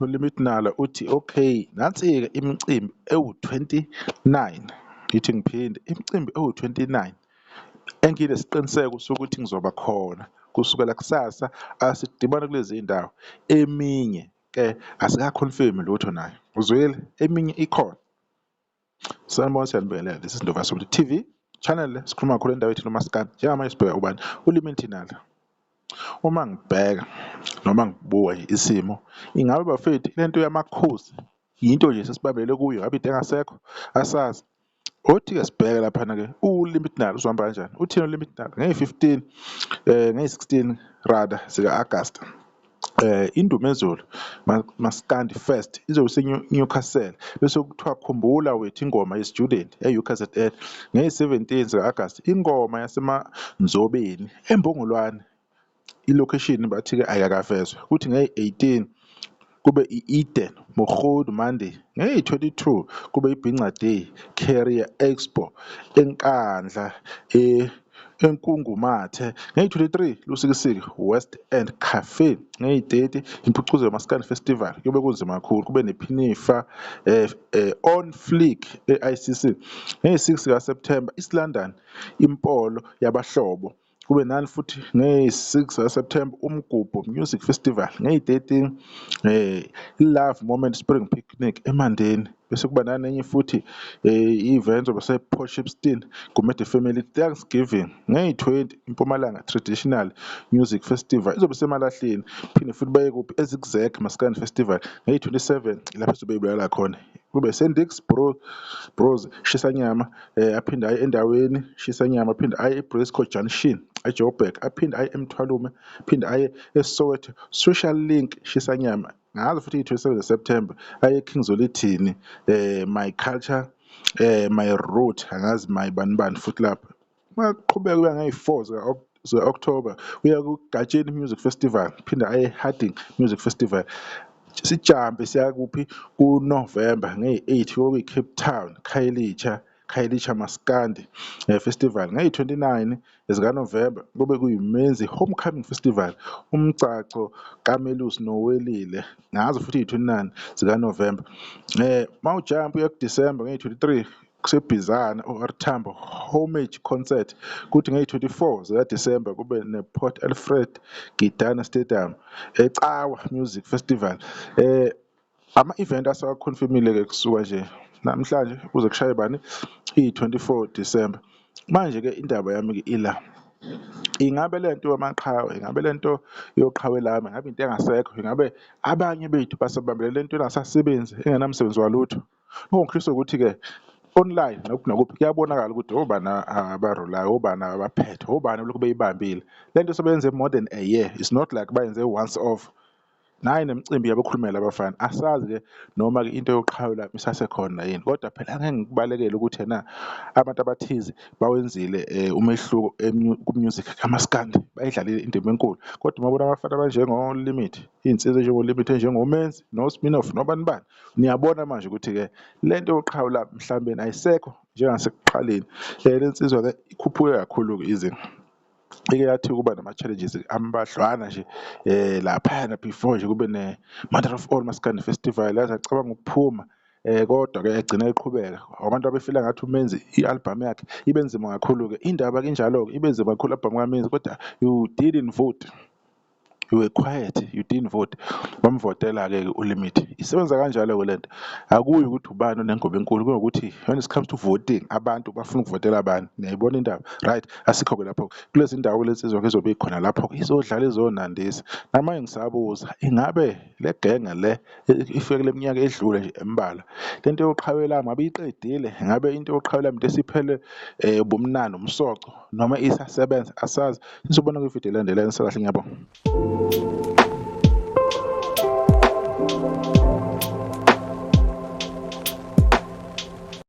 ULimit Nala uthi okay, nansi-ke imicimbi ewu-29, ngithi ngiphinde imicimbi ewu-29 enginesiqiniseko sokuthi ngizoba khona kusukela kusasa asidibane kulezi ndawo, eminye-ke asika-confirm-i lutho nayo, uzwile? Eminye ikhona. Sanibona, siyanibingelela. This is Ndlovu Asomthi TV channel le sikhuluma kakhulu endawo yethu nomaskandi. Njengamanje sibheka ubani? ULimit Nala. Uma ngibheka noma ngibuka nje isimo, ingabe bafethu lento yamakhosi yinto nje sesibambelele kuyo ngabe into engasekho asazi. Othi-ke sibheke laphana-ke uLimit Nala uzohamba kanjani? Uthini uLimit Nala? Ngeyi-15 ngeyi-16 rather zika-Agasti Indumezulu Maskandi Fest izobe ise-Newcastle bese kuthiwa khumbula wethu ingoma ye-student e-UKZN ngeyi-17 zika-Agasti ingoma yaseManzobeni eMbongolwane i-location bathi-ke ayikavezwa kuthi ngeyi-18 kube i-Eden Mogodu Monday ngeyi-22 kube iBhinca Day Career Expo eNkandla eNkungumathe ngeyi-23 Lusikisiki West End Cafe ngeyi-30 Impucuzo Maskandi Festival kuyobe kunzima kakhulu kube nephinifa on fleek e-ICC ngeyi-6 kaSepthemba East London Impolo yabahlobo kube nani futhi ngeyi-6 kaSepthemba Umgubho Music Festival ngeyi-13 i-Love Moment Spring Picnic eMandeni bese kuba nanenye futhi i-event zobe se-Port Shepstone Gumede Family Thanksgiving ngeyi-20 Impumalanga Traditional Music Festival izobe isemalahleni phinde futhi baye kuphi eZigzag Maskandi Festival ngeyi-27 lapho ezobe ibulala khona kube Sendix Bro Bros Shisanyama aphinde aye endaweni Shisanyama aphinde aye eBriscoe Junction eJoburg aphinde aye eMthwalume aphinde aye eSoweto Social Link Shisanyama ngazo futhi i-27 September aye King Zwelithini my culture my root angazi my bani bani futhi lapho maqhubeka kuya ngeyi-4 zika-October uya kuGatsheni Music Festival phinde aye Harding Music Festival sijampe siya kuphi kuNovember ngeyi-8 kokuyi-Cape Town Khayelitsha Khayelitsha Maskandi Festival ngeyi-29 zikaNovember kube kuyiMenzi Homecoming Festival umgcagco kaMelusi noWelile ngazo futhi iyi-29 zikaNovember mawujampa uya kuDisemba ngeyi-23 kuseBhizana OR Tambo Homage Concert kuthi ngeyi-24 zikaDisemba kube ne-Port Alfred Gidana Stadium eCawa Music Festival ama-event asawa-confirm-ile-ke kusuka nje namhlanje kuze kushaye bani iyi-24 December. Manje-ke indaba yami-ke ila, ingabe lento yamaqhawe, ingabe lento yoqhawe lami, ingabe into engasekho, ingabe abanye bethu basabambelele entweni engasasebenzi engenamsebenzi walutho? Okungikhohlisa ukuthi-ke online nakuphi nakuphi kuyabonakala ukuthi obani abarolayo, obani abaphethe, obani abelokhu beyibambile. Le nto sebeyenze more than a year, it's not like bayenze once off. Nayi nemicimbi yabekhulumela abafana, asazi-ke noma-ke into yoqhawe lami isasekhona yini kodwa phela angeke ngikubalekele ukuthi ena abantu abathize bawenzile umehluko ku-music kamaskandi, bayidlalile indima enkulu. Kodwa uma ubona abafana abanjengo-Limit, iy'nsizwa ey'njengo-Limit ey'njengoMenzi no-Sminoff nobani bani, niyabona manje ukuthi-ke le nto yoqhawe lami mhlawumbe ayisekho njengasekuqaleni. Le nsizwa-ke ikhuphuke kakhulu-ke izinga. Ike yathi ukuba nama-challenges ambadlwana nje laphayana before nje kube ne-Mother of All Maskandi Festival yaze yacabanga ukuphuma kodwa-ke yagcina iqhubeka. Abantu abefila ngathi uMenzi i-album yakhe ibe nzima kakhulu-ke, indaba-ke injalo-ke ibe nzima kakhulu i-album kaMenzi kodwa you didn't vote, you were quiet, you didn't vote. Bamvotela-ke uLimit. Isebenza kanjalo-ke lento, akuyi ukuthi ubani onengoba enkulu kunokuthi when it comes to voting abantu bafuna ukuvotela bani, niyayibona indaba? Right, asikho-ke lapho kulezi ndawo le nsizwa-ke izobe ikhona lapho-ke izodlala izonandisa. Namanje ngisabuza ingabe le genge le ifike kule minyaka edlule nje embalwa le nto yoqhawe lami ngabe iqedile, ngabe into yoqhawe lami into esiphele ubumnandi umsoco noma isasebenza asazi. Sizobona kwividiyo elandelayo, nisale kahle ngiyabonga.